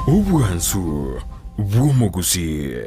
Obwansu bw'omogusii.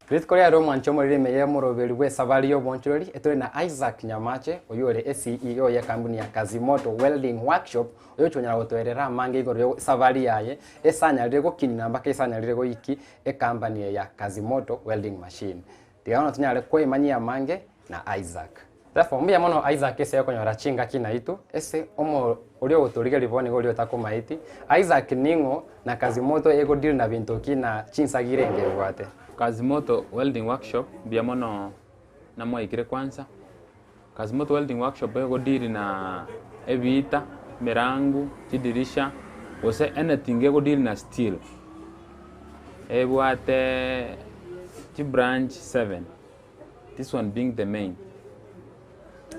Rituko riare omwancho omoriri ime y'omoroberi bw'esabari y'obonchoreri, etore na Isaac Nyamache, oyio ore eCEO y'ekambuni ya Kazimoto Welding Workshop, oyochia konyara gotoerera amange igoro y'esabari yaye, ase anyarire gokinina mpaka ase anyarire goiki ekambani eye ya Kazimoto Welding Machine. Tiga bono tonyare koemanyia amange na Isaac. Therefore, mbuya mono Isaac ase okonyora chingaki naitwe, ase omo oria ogotorigeria bono nigo oria otakomaeti. Isaac ning'o na Kazimoto ego deal na binto ki na chinsagi renge ebwate? Kazimoto Welding Workshop, mbuya mono namwaikire kwanza. Kazimoto Welding Workshop ego deal na ebiita, emerango, chidirisha, gose anything ego deal na steel. Ebwate chibranch seven, this one being the main.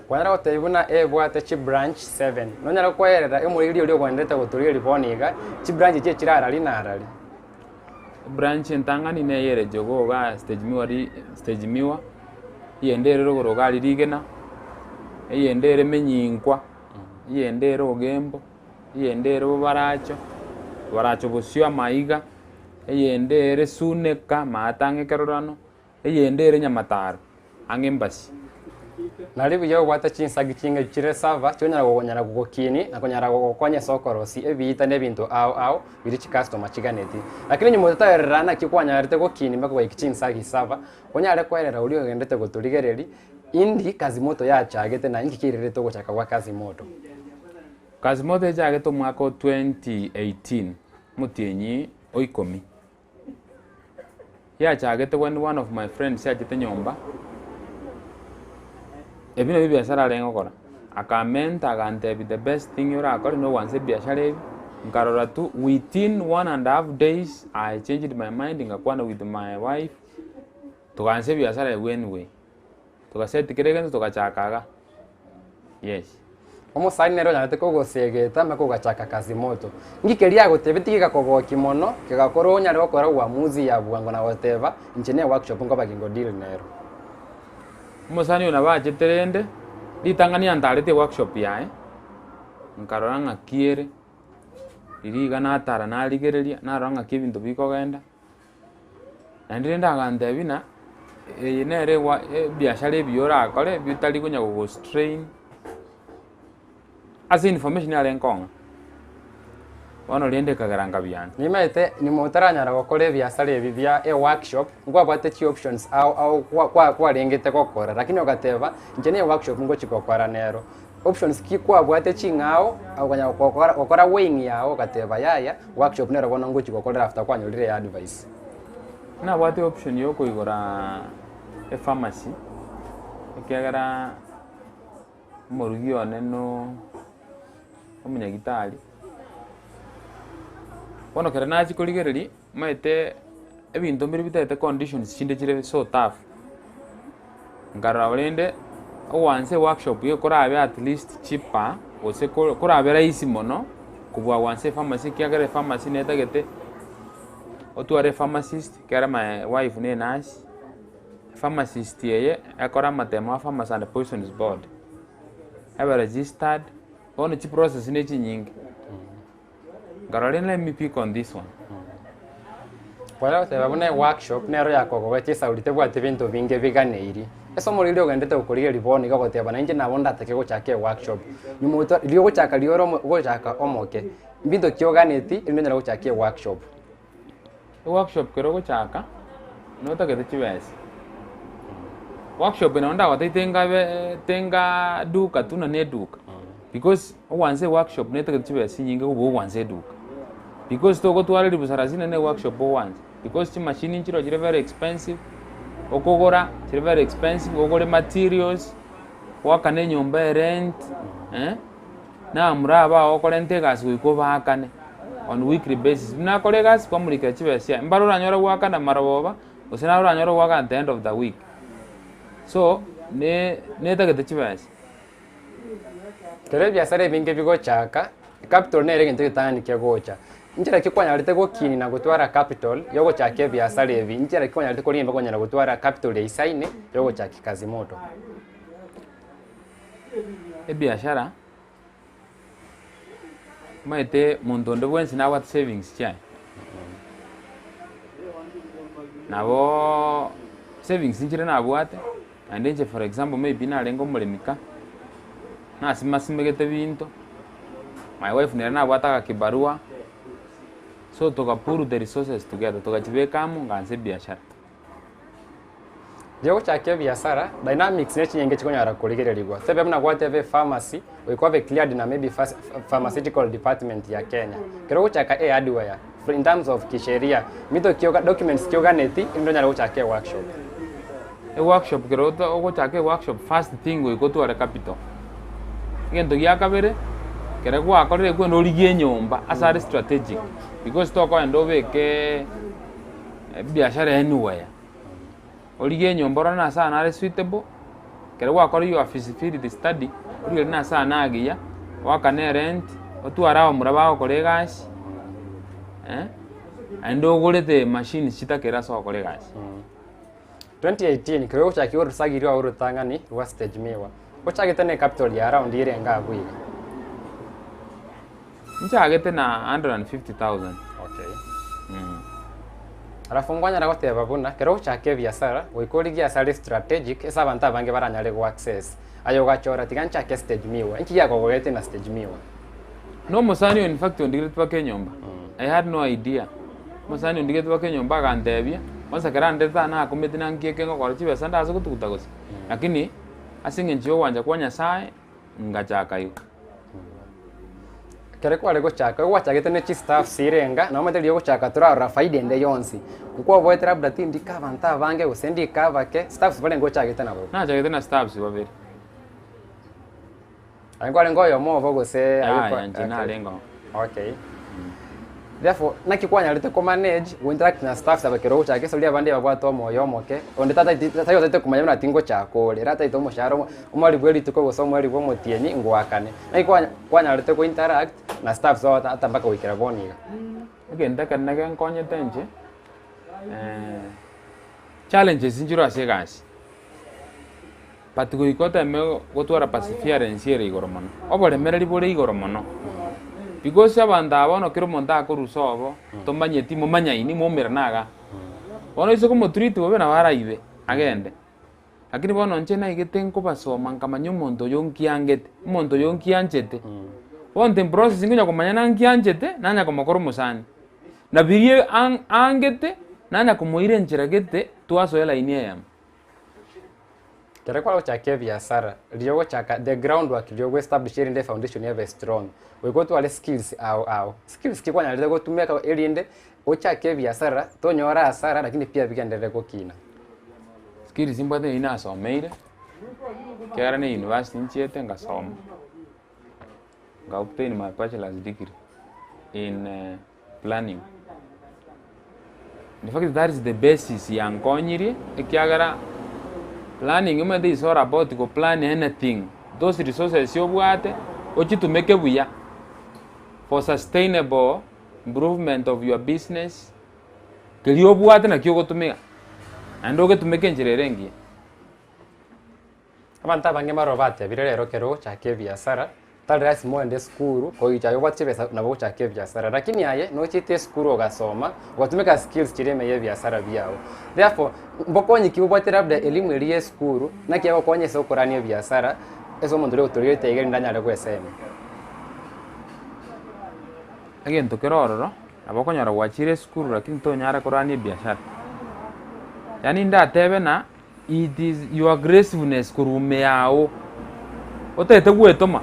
Kwanyara gotebia buna ebwate chibranch seven, nonyare koerera omoriri oria ogoenderete gotoria bono iga, chibranch echi echire arari na arari. Ebranch entang'ani neye ere Jogoo igaa stage miwa ri stage miwa, eyende ere rogoro iga aria rigena, eyende ere menyinkwa, eyende ere ogembo, eyende ere bobaracho, bobaracho bosio amaiga, eyende ere suneka maate ang'e kerorano, eyende ere nyamataro ang'e embasi. Nari buya obwate chinsagi chinge chire saba chionyara gokonyara gokini na konyara gogokonya ase okorosia ebiita na ebinto ao ao biria chicustomer chiganeti. Lakini nyuma ototaerera naki kwanyarete gokini mpaka goika chinsagi saba, onyare koerera oria ogendete gotorigereria indi kazi moto yachagete na inki kiairerete ogochaka gwa kazi moto. Kazi moto echagete omwaka o 2018 omotienyi o ikomi. Yachagete when one of my friends achete nyomba, ebi nabio ebiasara arenge gokora, akamenta agantebia the best thing orakore nogwansa ebiashara ebi, nkarora tu within one and half days I changed my mind ngakwana with my wife, togaansa ebiasara ebi anyway. Togaseti kera egento togachaka iga, yes. Omosani nere onyarete kogosegeta mpaka ogachaka kazi moto. Inki keria agotebeti gegakogokia mono, kegakora onyare gokora uamuzi ya bwango na goteba, inche ne workshop nkoba gingo deal nero. Omosani oyo nabo achete rende, ritang'ani antarete eworkshop yaye, nkarora ng'aki ere, riria iga natara narigereria, narora ng'aki ebinto bikogenda. Naende rende agantebia buna, eye nere ewa ebiashara ebiya orakore bitari konya gogostrain, ase information yarenge kong'a, bono rende ekagera nkabiancha. Nimaete nyuma otaranyara gokora ebiasara ebi bia eworkshop, nkwabwate chioptions ao ao kwa kwa kwarengete gokora lakini ogateba inche ne eworkshop ngochi gokora nero. Options ki kwabwate ching'ao okanya gokora gokora weighing yago ogateba yaya workshop nero bono ngochi gokorera after kwanyorire advice. Nabwate option ya okoigora epharmacy, ekiagera omorugi one no omonyagitari. Bono ekero nachia korigereria, omanyete ebinto mbire bitaete conditions chinde chire so tough. Nkarora rende, ogwansa eworkshop iga korabe at least cheaper, gose ko korabe rahisi mono, kobua gwansa epharmacy ekiagera epharmacy netagete otware epharmacist, ekiagera my wife ne enurse, epharmacist eye ekore amatemo a pharmacy and poisons board, ebe registered, bono chiprocess ne chinyinge. Nkarora rende let me pick on this one. Kwanyara goteba buna eworkshop nero yakogogetia esauri tebwati binto binge biganeiri. Ase omoriri ogendete gokorigereria bono iga ogoteba nainche nabo ndatake gochaka eworkshop. Nyuma ota riria ogochaka riria ore omo ogochaka omoke, mbinto ki oganeti erinde onyare gochaka eworkshop. Eworkshop kero ogochaka, notagete chibesa. Workshop eye nabo ndagotebie tengabe tenga duka tu na eduka, because ogwansa eworkshop netagete chibesa chinyinge kobua ogwansa eduka. Because togotwara ribusa rasini na eworkshop ogwansa, because chimashini nchiroo chire very expensive, okogora chire very expensive, ogore materials, goakana enyomba erent eh. Na abamura aba agokorenta egasi goika obaakane on weekly basis, buna akore egasi kwamorikera chibesa chiaye, mbare oranyore goakana marogoba, gose naro oranyore goakana at the end of the week. So, ne netagete chibesa. Ekero ebiasara ebinge bigochaka, ecapital nere egento egetang'ani kegocha. Nchera ki kwanyarete gokini na gotwara capital yogochaka ebiasara ebi? Nchera ki kwanyarete korigia mpaka onyare gotwara capital eisaine yogochaki kazi moto? Ebiashara, omanyete monto onde bwensi nabwate savings chiaye. Naboo savings nchire nabwate, naende inche for example maybe narenge omoremi ka, nasimasimegete binto, my wife nere nabwate agakibarua, so toga pool the resources together, togachibeka amo ngansa ebiashara. Riria ogochaka ebiasara, dynamics ne chinyenge chikonyara korigererigwa. Tebe buna gwateba epharmacy, goika obe cleared na maybe pharmaceutical department ya Kenya. Ekero ogochaka ehardware, in terms of kisheria, mbito ki oga documents ki oganeti erinde onyare gochaka eworkshop. Eworkshop ekero ogochaka eworkshop first thing goika otware capital. Egento gia kabere, ekero gwakorire kwende origie enyomba ase are strategic because tokoenda obekeeee ebiashara anywhere. Origie enyomba orore nase aa nare suitable, ekero gwakorire your feasibility study, origererie nase aa nagiya, oakane erent, otware abamura bagokora egasi, naende ogorete emachines chitakere ase ogokora egasi. 2018 ekero ogochakia orosagi rwao orotang'ani rwa stage miwa, ochagete ne capital ya around erenge abwo iga? Nchagete na 150,000. Okay. Alafu nkwanyara goteba buna ekero ogochaka ebiasara goika origie ase are strategic ase abanto abange baranyare go access. Aye ogachora tiga nchake stage miwa, inki giakogogetie na stage miwa? Na omosani oyo in fact ondigereti mpaka enyomba, I had no idea. Omosani ondigereti mpaka enyomba agantebia, kwanza ekero andetete aa nakumeti nanki eke ngokora chibesa ndase gotuguta gose, lakini ase eng'encho ya ogwancha kwa Nyasaye, ngachaka igo. Ekero kware gochaka, gwachagete ne chistaffs irenga, nabo omanyete riria ogochaka torarora faida ende yonsi, nkwaboete labda tindika abanto abange gose ndike abake, staffs barenge ochagete nabo? Nachagete na staffs babere. Aye nkwarenge oyomo obo gose aye Yaya, kwa- inche okay. narenge oo. Okay. Therefore, naki kwanyarete ko manage go interact na staffs aba ekero ogochaka estori abande babwate omoyo omoke, onde tataeti tari otagete komanya buna tingochaka ore, ere atagete omoshahara omo omweri bwe rituko gose omweri bwa omotienyi ngoakane. Naki kwanya kwanyarete ko interact na staffs bao ata mpaka goikera bono iga? Egento ekenene genkonyete inche, challenges nchire ase egasi. But goika oteme gotwara perseverance ere igoro mono, oboremereri bore igoro mono, because abanto aba bono kera omonto akorusa obo, tomanyeti momanyaini moumerane igaa. Bono oise komotreat bobe nabo araibe, agende. Lakini bono inche naigete nkobasoma nkamanya omonto oyo nkiangete, omonto oyo nkianchete, bono in process nkonya komanya na nkianchete, nanya komokora omosani. Na biria ang- angete, nanya komoira enchera gete, twasoa elaini eyemo. Ekero kware gochaka ebiasara, riria ogochaka the ground work riria ogo establish erinde efoundation ebe strong, goika otware skills ao ao. Skills ki kwanyarete gotumeka erinde ochake ebiasara tonyore hasara lakini pia bigenderere gokina. Skills mbwate neri nasomeire, ekiagera na university nchiete ngasoma, nka obtain my bachelor's degree in planning. In fact that is the basis yankonyirie ekiagera planning omanyete is all about go plan anything, those resources obwate ochitumeke buya for sustainable improvement of your business, keria obwate nakio ogotumia naende ogetumeke enchera ere engiya. Abanto abange mbaro batebire rero ekero ogochaka ebiasara, tari lasima ogende esukuru koicha aye obwate chibesa nabo ogochaka ebiasara, lakini aye nochiete esukuru ogasoma, ogatumeka skills chiria ime ya ebiasara biago. Therefore, mbokonyi ki obwate labda elimu eria ya esukuru, naki egokonya ase okorania ebiasara, ase omonto oria ogotorigeretie iga erinde anyare goesemia. Egento kere ororo, nabo okonyora gwachire esukuru lakini tonyara korania ebiashara. Yaani ndatebe ng'a It is your aggressiveness korwa ime yao, otagete gwetoma,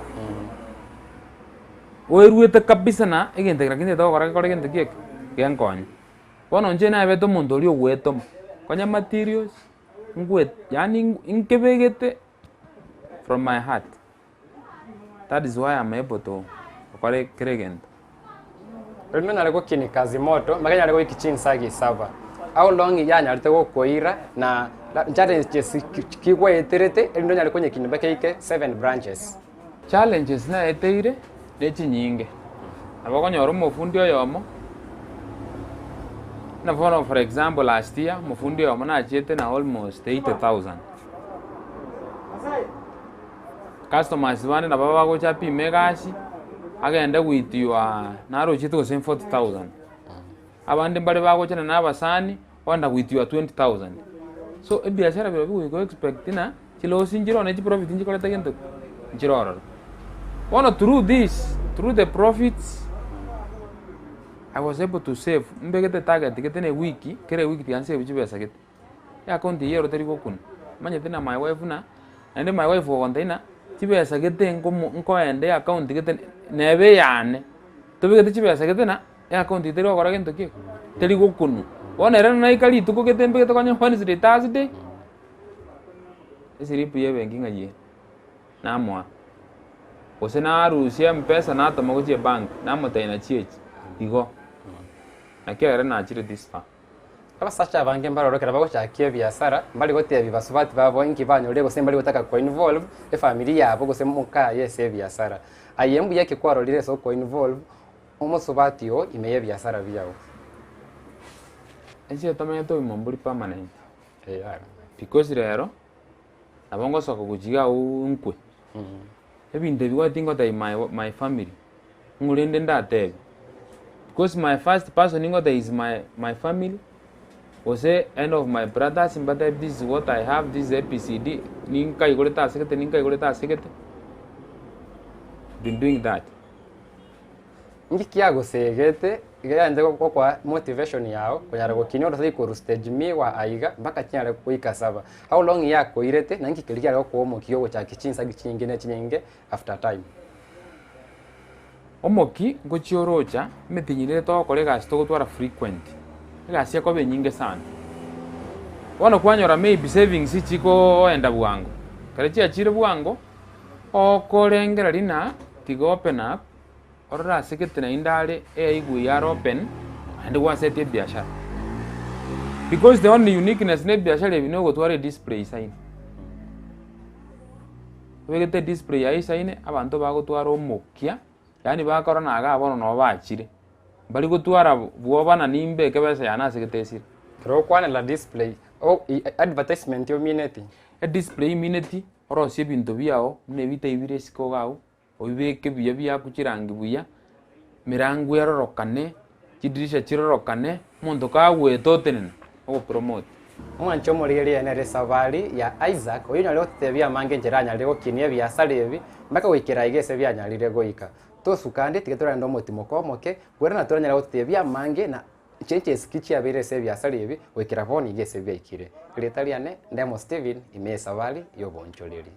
oeruete kabisa na egento eke naki ntagete gokora gekore gento ki eke, genkonye. Bono inche nabete omonto oria ogwetoma, konya materials, ngwe yaani nkebegete from my heart, that is why am able to gokora kera egento. Rende nonyare gokinia kazi moto mpaka enyare goika chinsagi saba. How long yanyarete gokoira na challenges ki gwaeterete erinde onyare konyekinia mpaka eike seven branches. Challenges naeteire ne chinyinge, nabo okonyora omofundi oyomo. Buna bono for example last year, omofundi oyomo nachiete na almost 80,000. Customers bande nabo bagocha apime egasi, agende goitiwa narochete gose 40,000. Abande mbare bagochana na abasani, ogenda goitiwa 20,000. So ebiashara birobio goika o expect ng'a chilosi nchire ne chiprofit nchikorete gento ki? Nchire ororo. Bono through this, through the profits, I was able to save, mbegete target gete na ewiki, kera ewiki tiga nsave chibesa gete. Eakaunti eyio ero teri gokuna, omanyete na my wife buna, naende my wife ogontebia ng'a chibesa gete nkomo nkoenda eakaunti gete nebe eyane, tobegete chibesa gete na eakaunti eye teri gokora gento ki? Teri gokunwa. Bono ere naika rituko gete mbegete konya Wednesday, Thursday, esiripu ya ebenki ng'ai ere, namoa. Gose narusia mpesa natoma gochia ebank, namotebia nachi echi, igo. Naki ere nachire this far. Abasacha abange mbaroro ekero bagochakia ebiasara, mbari gotebia basubati babo inki banyorire gose mbari gotaka koinvolve efamiri yabo gose mokaye ase ebiasara. Aye mbuya ki kwarorire ase okoinvolve omosubati oo ime y'ebiasara biago? Inche tomanyete obogima mbori permanent, Eeh. Because rero, nabo ngosoka gochia iga agwo nkwe, ebinto ebi gose tingotebia my my family, ng'o rende ndatebie, because my first person ningotebia is my my family, gose any of my brothers mbatebie this is what I have, this is ABCD, ninkaigorete ase gete ninkaigorete ase gete, been doing that. Inki kiagosegete iga yancha gokoa motivation yao konyara gokinia orosai korwa stage miwa aiga mpaka chinyare goika saba. How long yakoirete na inki keria kiare gokoa omokia ogochakia chinsagi chinyinge ne chinyinge after time? Omoki ngochia orocha, emetienyi rere togokora egasi togotwara frequent, egasi ekoba enyinge sana. Bono kwanyora maybe savings chikoenda bwango, ekero chiachire bwango, okorengera rina tiga open up, Orore ase gete naende are eaigwe eyio are open, naende gwasetie ebiashara. Because the only uniqueness na ebiashara ebi nogotwara edisplay isaine. Obegete edisplay yaye isaine, abanto bagotwara omokia, yaani bakorora na igaa bono nabo bachire. Mbari gotwara bwoba na nimbeke ebesa yane ase gete esire. Ekero ogokwanera display, o advertisement omineti? Edisplay emineti, orosie ebinto biago, buna ebitai bire isiko iga abwo. Obibeke buya biaku chirangi buya, emerango erorokane, chidirisha chirorokane, omonto kagoeta otenena, ogopromote. Omwanche omorigereria nere esabari ya Isaac, oyio onyarire gototebia amange enchera anyarire gokinia ebiasara ebi, mpaka goikera aiga ase bianyarire goika. Tosuka ande, tiga torende omotimoko omoke, bwera na toranyare gototebia amange na chinches ki chiabeire ase ebiasara ebi, goikera bono iga ase biaikire. Erieta riane, Ndemo Stephen, ime y'esabari y'obonchoreri.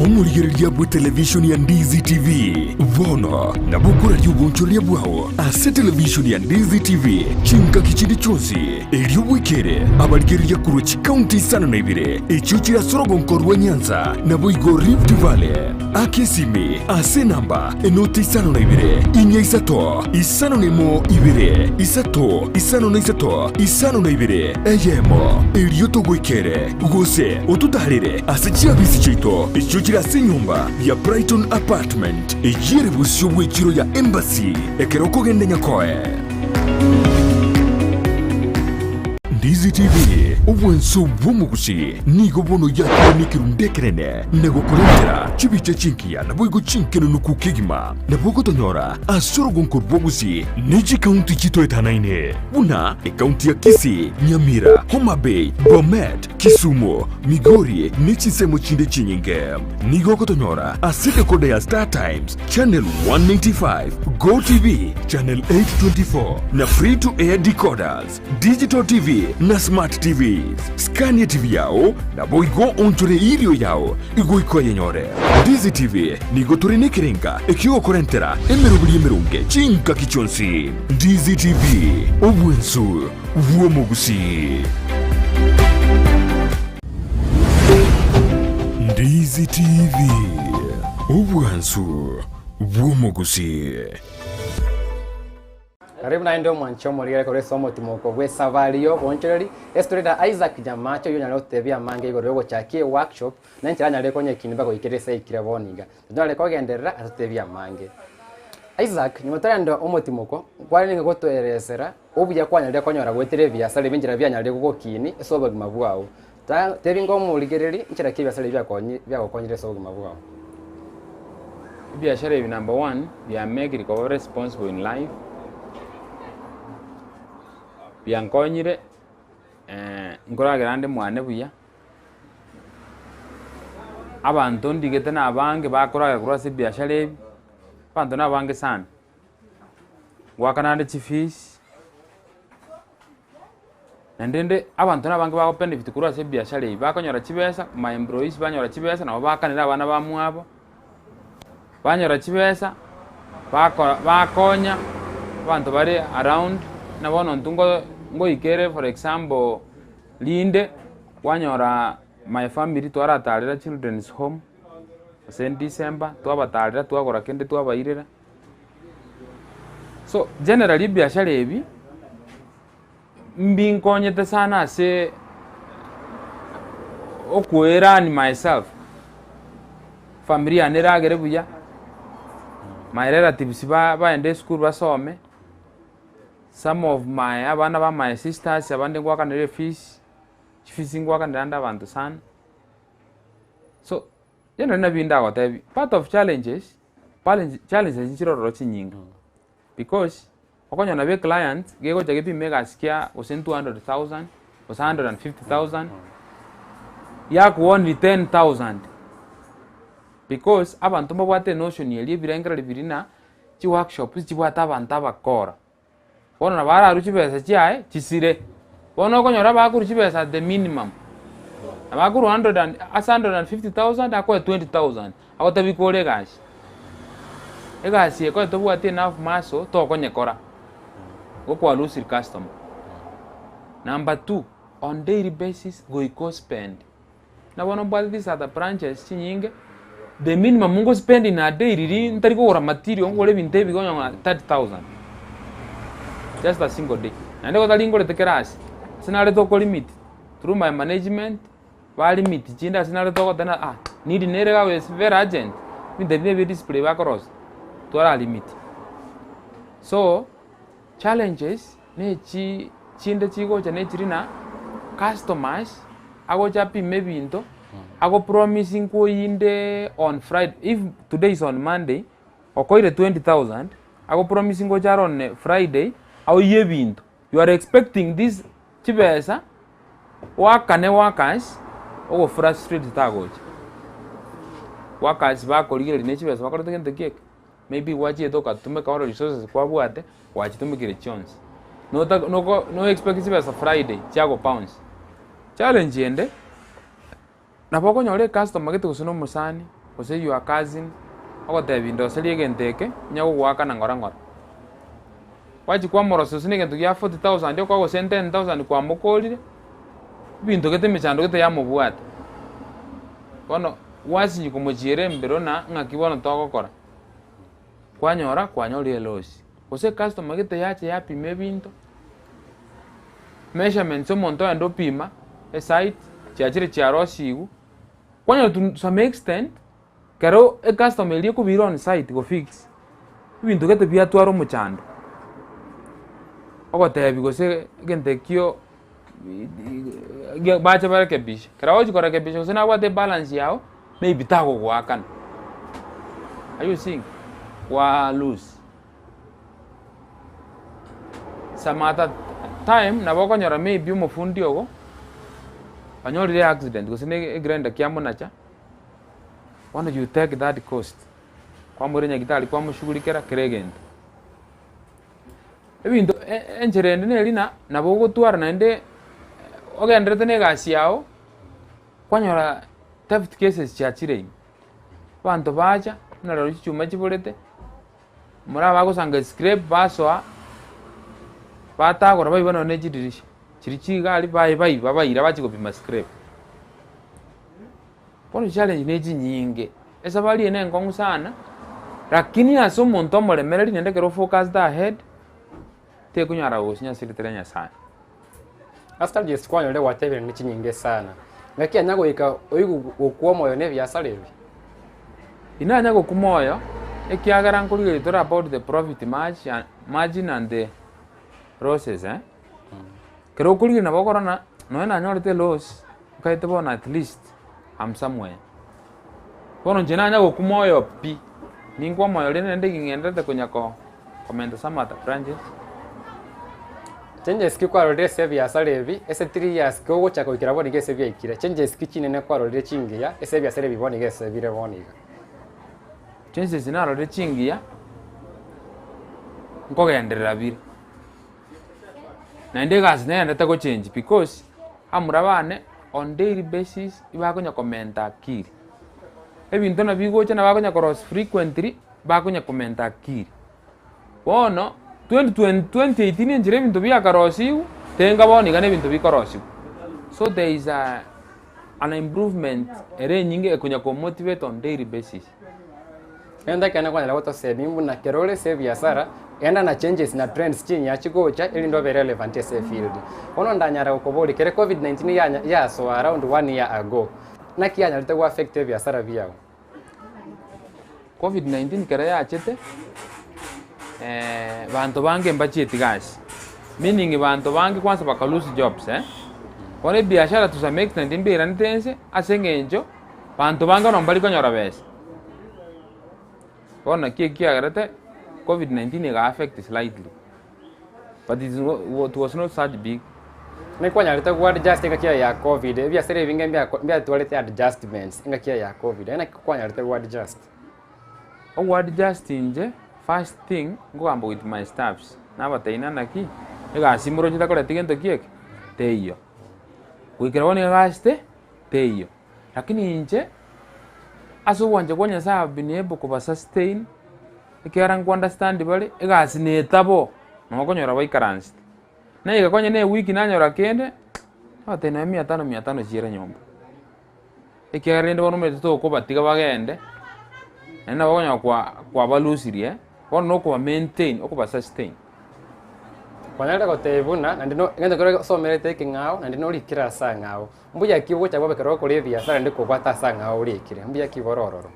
Omorigereria bw'etelevishoni ya Ndizi TV bono nabo okoraria obonchoreria bwao ase televishoni ya Ndizi TV chingaki chinde chionsi, erio bwekere abarigereria korwa chikaunti isano na ibere echio chire ase orogonko rwa Nyanza naboigo Rift Valley. Aka esimi ase enamba enoti isano na ibere inya isato isano na emo ibere isato isano na isato isano na ibere eyemo, erio togoikere. Gose ototaarere ase chiabisi chiaito echio chire ase enyomba ya Brighton Apartment, eyio ere bosio bw'echiro ya Embassy ekero okogenda Nyakoe. Ndizi TV, obwanso bw'omogusi, nigo bono yakire nekerundu ekenene na gokorentera chibicha chingiya naboigo chinkenenuku kegima. Nabo ogotonyora ase orogonko rw'obogusi ne chikaunti chitoetanaine. Buna ekaunti ya Kisii, Nyamira, Homa Bay, Bomet, Kisumu, Migori ne chinsemo chinde chinyinge. Nigo ogotonyora ase decoder ya Star Times, Channel 195, Go TV, Channel 824 na Free to Air decoders, Digital TV na Smart TVs. Scan TV yao naboigo onchore erio yao igoika oyenyore. Ndizi TV nigo tore nekerenga ekiogokorentera emeroberi emeronge chingaki chionsi. Ndizi TV, obwensu bw'omogusii. Ndizi TV, obwansu bw'omogusii. Karibu naende omwanche omorigere korwa ase omotimoko bw'esabari y'obonchoreri, ase tore na Isaac Nyamache oyio onyare gototebia amange igoro y'ogochakia eworkshop, na enchera anyare konya ekiina mpaka goikera ase aikire bono iga. Tonyare kogenderera atotebie amange. Isaac, nyuma torende omotimoko, nkwarenge gotoeresera obuya kwanyarire konyora goetera ebiasara ebi enchera bianyarire gogokiini ase obogima bwao. Ta tebi ng'a omorigereri nchera ki ebiasara ebi biakonyi biagokonyire ase obogima bwao. Ebiashara ebi number one, biamekire koba responsible in life, biankonyire nkoragera ande mwane buya, abanto ndigete na abange bakoragera korwa ase ebiashara ebi, abanto na abange sana, ngoakana ande chifees, naende rende abanto na abange bago benefit korwa ase ebiashara ebi, bakonyora chibesa, my employees banyora chibesa nabo baakanera abana bamwabo, banyora chibesa, bakora bakonya abanto bare around, buna bono intwe ngo ngoikere for example, rinde kwanyora my family twaratarera children's home, gose December, twabatarera twagora kende twabairera. So generally ebiashara ebi, mbinkonyete sana ase okoerani myself, familia yane eragere buya, my relatives ba baende esukuru basome, some of my abana ba my sisters abande ngwakanera efees, chifees ngwakanera ande abanto sana. So, generally nabio ndagotebi, part of challenges, palenge challenges nchire ororo chinyinge, because okonyora nabo eclient gegocha gepime egasi kia gose 200,000 gose 150,000 yakoa only 10,000 because abanto mbabwate enotion eria ebirengererio biria na chiworkshop chibwate abanto abakora. Bono nabo ararue chibesa chiaye chisire. Bono okonyora bakorwa chibesa at the minimum, nabo akorwa hundred and ase 150,000 akoe 20,000 agotebi kore egasi. Egasi eye konya tobwati enough muscle tokonyekora, igo kwa losire customer. Number two, on daily basis goika ospend. Na bono mbwate these other branches chinyinge, the minimum ngo spend in a day riria ntari kogora material nkogora ebinto ebi konya ng'a 30,000 just a single day. Naende gotari ngorete kera ase, ase narete oko limit through my management, ba limit chinde ase narete ogoteba ah need nere iga is very urgent, ebinto ebi na ebia display bakorosia, twara limit. So, challenges. Nechi chinde chigocha nechiri na customers agocha apime ebinto ago promise nkoyinde on Friday if today is on Monday okoire 20,000 ago promise ngocha are on Friday aoyie ebinto you are expecting this chibesa oakane workers ogo frustrate tagocha workers bakorigereria ne chibesa bakorete gento ki eke. Maybe gwachiete ogatumeka ore resources kwabwate, gwachitumekire chionsi. Nota noko no expect chibesa Friday chiago bounce. Challenge ende, nabo okonyora ecustomer gete gose na omosani, gose your cousin, ogotebia ndoserie egento eke, onye gogoakana ng'ora ng'ora. Gwachia kwamoroseria gose na egento gia 40,000 okoa gose 10,000 kwamokorire, ebinto gete emechando gete yamobwate. Bono gwasinywa komochiera embero na ng'aki bono togokora, kwanyora kwanyorire elosi. Gose ecustomer gete yacha yapima ebinto, measurements omonto ogenda opima, esite, chiachire chiarosigwe, kwanyora to some extent, ekero ecustomer eria ekobiira on site go fix, ebinto gete biatwara omochando, ogotebi gose egento ekio. Bache barekebishe, ekero agochi korekebisha gose nabwate ebalance yago, maybe tagogoakana. Are you seeing? Kwa lose. Some other time nabo okonyora maybe omofundi ogo, onyorire accident gose na egrinder kiamonacha, bono you take that cost, kwamoira nyagetari kwamoshughulikera kera egento. Ebinto enchera ende neri ng'a nabo ogotwara naende ogendererete na egasi yago, kwanyora theft cases chiachire ime, abanto bacha buna rero chichuma chiborete, mura bagosanga escrape basoa, batagora baiba nonye na echidirisha, chiria chigari baye baiba baira bachia gopima scrape. Bono challenge ne chinyinge, esabari eye nenkong'u sana, lakini ase omonto omoremereri naende ekero ofocused ahead, tekonyara gosinya ase erieta ria Nyasaye. Ase challenges kwanyorire gwatebire ne chinyinge sana, ng'aki yanya goika oigwe gokwa omoyo na ebiasara ebi? Inanya gokwa moyo, Ekiagera nkorigereria tore about the profit margin and the losses eh, ekero okorigereria nabo okorora ng'a nonye nanyorete eloss, nkaete bono at least am somewhere. Bono inche nanya gokwa moyo pi, ninkwa omoyo rende naende ng'endererete konya ko komenta some other branches. Changes ki kwarorire ase ebiasara ebi ase 3 years kogochaka goikera bono iga ase biaikire? Changes ki chinene kwarorire chingiya ase ebiasara ebi bono iga ase bire bono iga? Changes narorire chingiya, nkogenderera bire, naende egasi neyendete gochengi because abamura bane on daily basis ibakonya komenta akili, ebinto nabio bigocha nabo bakonya korosia frequently, bakonya komenta akili. Bono, 20 2018 enchera ebinto biakarosiwu, tenga bono iga na ebinto bikorosiwa. So there is a an improvement ere enyinge ekonya komotivate on daily basis. Rende ekero kwanyara gotosemia buna kero ore ase ebiasara, genda na changes na trends chinyia chigocha erinde obe relevant ase efield. Bono ndanyara gokoboria kere covid 19 yanya yasoa around one year ago, naki yanyarete go affect ebiasara biago? Covid 19 kero yachete, banto bange mbachieti gasi, meaning banto bange kwanza baka lose jobs eh, bono ebiashara to some extent mbairanete ense ase eng'encho banto bange bono mbari konyora besa. Bono naki ekiagerete covid 19 ega affect slightly, but it it was not such big. Naki kwanyarete go adjust engaki eye ya covid, ebiasara ebinge mbiako mbiatwarete adjustments engaki eye ya covid, aye naki kwanyarete go adjust? Ogo adjust inche, first thing, nkogamba with my staffs, nabatebia ng'a naki, egasi moroche takoreti gento ki eke, teiyo. Goikera bono egasi te, teiyo. Lakini inche, ase ogwancha kwa Nyasaye I've been able koba sustain, ekiagera nko understand bare, egasi netabo, nabo okonyora baikaransete. Naika konya na ewiki nanyora kende, nabatebia nonya mia tano mia tano chiere nyomba. Ekiagera rende bono omanyete tokobatiga bagende, naende nabo okonyora kwa kwabalusirie, bono na okoba maintain, okoba sustain. Kwanyarire gotebia buna naende no egento kere osomerete ekeng'ao naende norikire ase ang'ao. Mbuya ki ogocha bobe ekero okora ebiasara naende kobwata ase ang'ao orikire, mbuya ki bore ororo?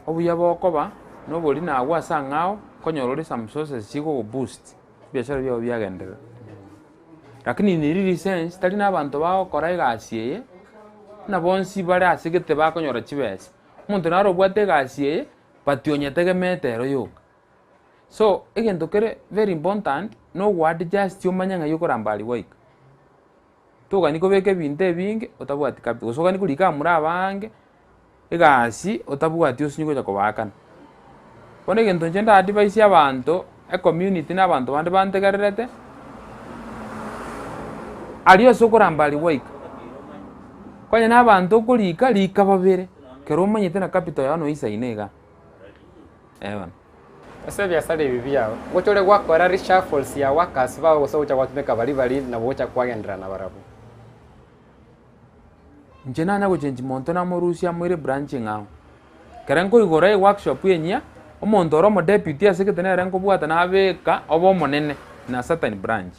Obuya bokoba, na obori nagwo ase ang'ao, okonyora ore some sources chigogo boost, ebiasara biago biagenderera. Lakini in really sense, tari na abanto bagokora egasi eye, buna bonsi bare ase gete bakonyora chibesa. Omonto naro obwate egasi eye, but onyetegemeete ero yoka. So, egento kere very important, na ogo adjust omanye ng'ai okoramba aria gwaika. Togani kobeka ebinto ebinge otabwati capital, gose ogani korika abamura abange, egasi otabwati osinye gocha kobaakana. Bono egento inche nda advise abanto, ecommunity na abanto bande bantegererete, aria ase okoramba aria gwaika, konya na abanto okorika, rika babere, ekero omanyete na capital yao noisaine igaa, eh bono. Ase ebiasara ebi biao, ngocha ore gwakora reshuffles ya workers bao gose ogocha gwatumeka baria baria nabo ogocha kwagenderera nabarabwo. Inche nanya gochengi monto namorusia amoire branch eng'ao. Ekero nkoigora eworkshop enyia, omonto ore omodeputy ase egete nere nkobwata nabeka obe omonene in a certain branch.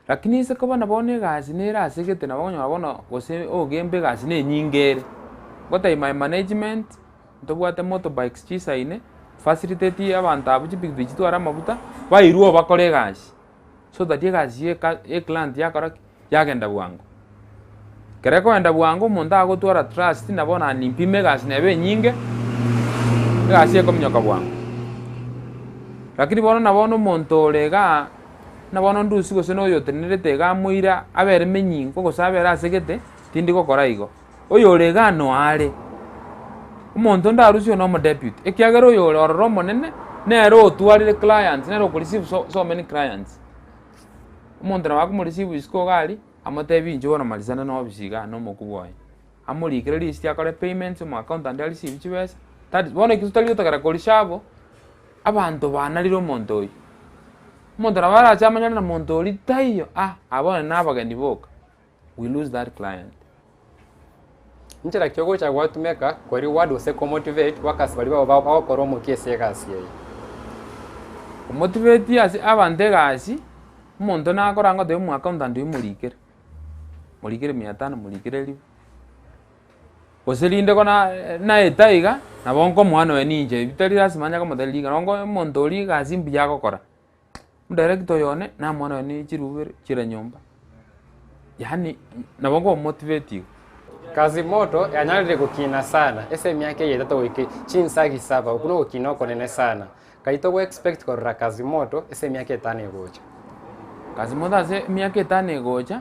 Lakini ase koba na bono egasi nere ase egete nabo okonyora bono gose ogembe egasi na enyinge ere. Ngotebia my management, ntobwate motorbikes chisaine, facilitate abanto abwo chipikipiki chitware amafuta, bairwe oo bakore egasi. So that egasi ya eka ya eclient yakora ki? Yagenda bwango. Ekero ekogenda bwango omonto agotwara trust na bono animpime egasi neba enyinge, egasi ekominyoka bwango. Lakini bono na bono omonto ore igaa, buna bono ndusia gose na oyo otenenerete iga amoire abere menyinko gose abere ase gete, tindi gokora igo. Oyore igaa noyo are, omonto onde arusie oyo na omodeputy, ekiagera oyore ororo omonene, nere otwarire clients, nere oko receive so so many clients. Omonto nabo akomoreceive isiko iga aria, amotebi inchuo bono marisana na ofisi igaa na omokubwa oye. Amorikere risiti akore payments, omo accountant a receive chibesa, that is bono ekio totari gotagera korisha abwo, abanto banarire omonto oyio. Omonto nabo arache amanyane na monto oria taiyo ah, aba bono na abageni boka, we lose that client. Nchera ki ogocha gwatumeka ko reward gose ko motivate workers baria babo bagokora omokia ase egasi eye? Komotivate ase abanto egasi, omonto nakora ngotebia omo accountant oyio morikere, morikere mia tano morikere elifu. Gose rinde ko na naeta iga, nabo nkomoa nonya ninche, ebi tari lasima onye komotebia riga, nonye omonto oria egasi mbuya agokora, Omodirector oyo one, namoa nonya ne chiruu ibere chire nyomba, yaani nabo nkomomotivate igo. Kazi moto yanyarire gokina sana ase emiaka eye etato goika chinsagi saba, okwo nogokina okonene sana. Kai togo expect korora kazi moto ase emiaka etano egocha? Kazi moto ase emiaka etano egocha,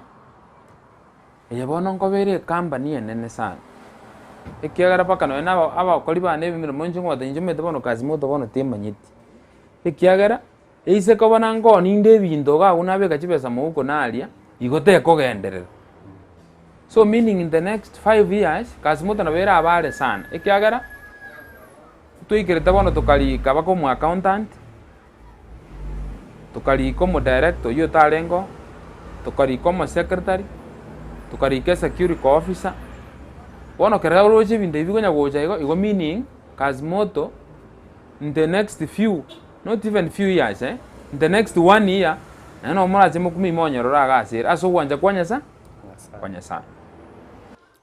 eye bono nkoba ere ecompany enene sana, ekiagera mpaka nonya na aba abakori bane emeremo inche ngobatebia inche omanyete bono kazi moto bono timanyeti. Ekiagera, eise koba na nkoninde ebinto iga abwo nabeka chibesa mouko naria, igo tekogenderera. So meaning in the next 5 years, Kasimoto nabo erabe are sana, ekiagera, twaikerete bono tokarika mpaka omo accountant, tokarika omo director oyio otarenge oo, tokarika omo secretary, tokarika esecurity officer, bono ekero oroche ebinto ebi bikonya gocha igo, igo meaning, Kasimoto. in the next few, not even few years eh, in the next one year, naende nabo morache mokumie monyorore iga ase ere, ase ogwancha kwa Nyasa kwa Nyasaye.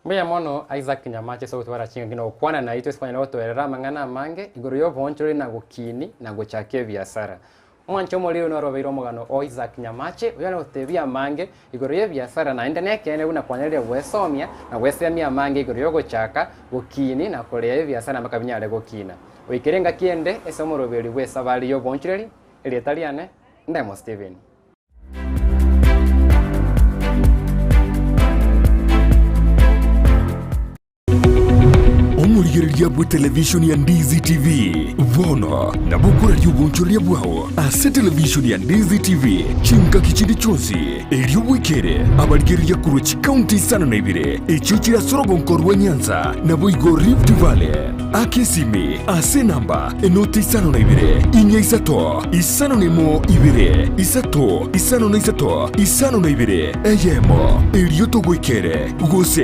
Mbuya mono Isaac Nyamache ase ogotwara chingaki na gokwana naitwe ase kwanyara gotoerera amang'ana amange igoro y'oboonchoreri na gokini na gochakia ebiasara. Omwanche omoriri noro obeire omogano o Isaac Nyamache, oyore gotebia amange igoro y'ebiasara naende nekeene buna kwanyarire gwesomia na gwesemia amange igoro y'ogochaka gokini na korea ebiasara mpaka binyare gokina. Goikera engaki ende ase omoroberi bw'esabari y'oboonchoreri, erieta riane Ndemo Stephen. Omorigereria bw'etelevishoni ya Ndizi TV bono nabo okoraria obonchoreria bwao ase televishoni ya Ndizi TV chingaki chinde chionsi, erio bwekere abarigereria korwa chikaunti isano na ibere echio chire ase orogonko rwa Nyanza naboigo Rift Valley. Aka esimi ase enamba enoti 52 4 5 1 2 3 5 3 52 eyemo, erio togoikere gose.